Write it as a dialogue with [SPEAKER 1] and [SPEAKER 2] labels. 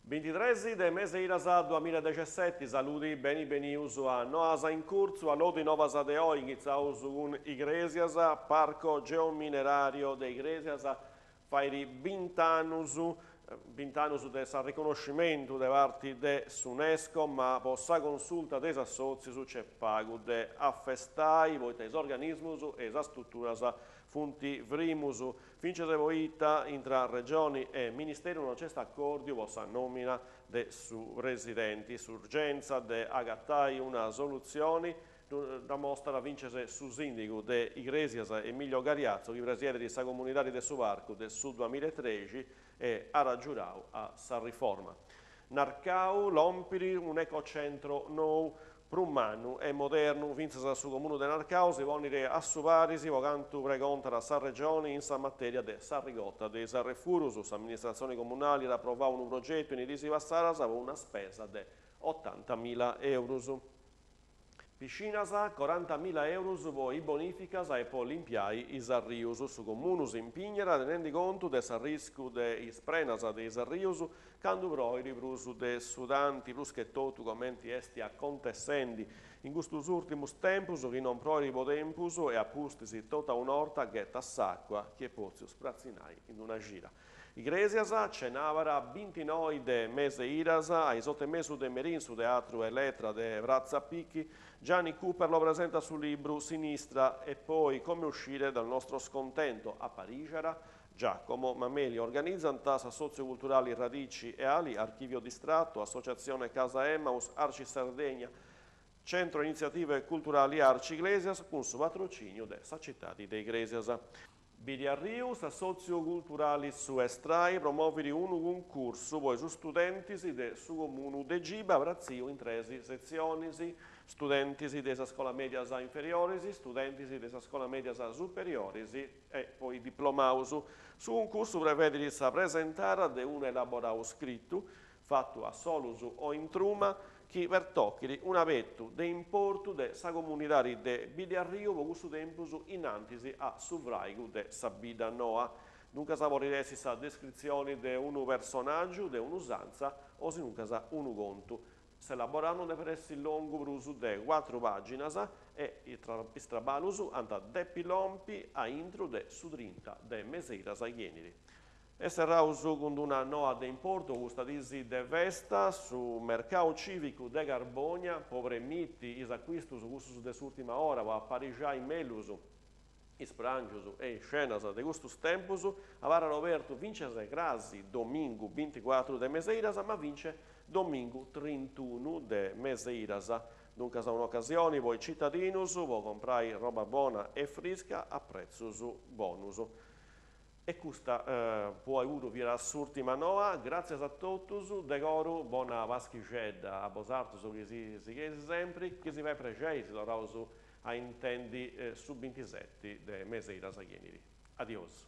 [SPEAKER 1] Bintitres de mes'e iras duamiladexeseti, saludi, beni benius a Noas in Curtzu, allodi novas de oi, ingitzaus cun Igresias, Parco Geominerario de Igresias, Fait bint'annus, bint'annus de s'arriconoscimentu de parti de s'Unesco, ma po sa consulta de is assòtzius c'est pagu de afestai, poita is organismus e is struturas funt frimus, fintzas e poita intra Regioni e Ministeru non c'est acòrdiu po sa nòmina de su presidenti. S'urgentza de agatai una solutzioni Dda mostrat fintzas su sìndigu de Igrèsias Emilio Gariazzo chi presiedit sa comunidadi de su parcu de su duamilaetrexi e at giurau a sa riforma. Narcau lompit un'ecocentro nou, prus mannu e modernu, fintzas su comunu de Narcau si ponit a su paris po cantu pregontat sa Regioni in sa matèria de s'arrigota de is arrefurus. S'amministratzioni comunali at aprovau unu progetu in is diis passadas po una spesa de otantamila eurus. Piscinas, corantamila eurus po is bonìficas e po limpiai is arrius. Su Comunu s'impignat tenendi contu de s'arriscu de is prenas de is arrius candu proit prus de su tanti, prus che totu comenti est acontessendi in custus ùrtimus tempus chi non proit po tempus e a pustis totu a un'orta ghetat s'àcua chi est pòtziu spratzinai in una cida. Igrèsias, cenàbara bintinoi de mes'e iras, a is oto e mesu de merì in su Teatru Elettra de Pratza Picchi, Gianni Cuperlo presentat su libru Sinistra e poi come uscire dal nostro scontento, aparixat Giacomo Mameli. Organizant s'Assòtziu Culturali Radici e Ali, Archivio Distratto, Associazione Casa Emmaus, Arci Sardegna, Centro Iniziative Culturali Arci Iglesias cun su patrocìniu de sa Citadi de Igrèsias. Biddi Arriu, s'assòtziu culturali Su Estrai promovit unu cuncursu po is studentis de su comunu de Giba pratziu in tres setzionis, studentis de is scolas mèdias inferioris, studentis de is scolas mèdias superioris e po is diplomaus. Su cuncursu prevedit sa presentada de unu elaborau scritu, fatu a solus o in truma, chi pertochit un'abetu de importu de sa comunidadi de Biddi Arriu po cussu tempus in antis a su fràigu de sa bidda noa. Duncas podit essi sa descritzioni de unu personàgiu, de un'usantza o sinuncas unu contu. S'elaborau non depet essi longu prus de cuatru pàginas e is traballus ant a depi lompi a intru de su trinta de mes'e iras chi 'enit. E serraus cun d'una noa de importu, custa dis de festa, su mercau cìvicu de Carbònia po premiti is acuistus cussus de s'ùrtima ora po aparixai mellus is pràngius e is cenas de custus tempus, abarrat obertu fintzas crasi domingu binticuatru de mes'e iras ma fintzas domingu trintunu de mes'e iras. Duncas un'ocasioni po is citadinus po comprai roba bona e frisca a pretzus bonus. E custa po oi puru fiat s'ùrtima noa, gràtzias a totus, de coru, bona Paschixedda a bosartus chi si sigheis sempri, chi si fait prexei si torraus a intendi su bintiseti de mes'e iras chi 'enit. Adiosu.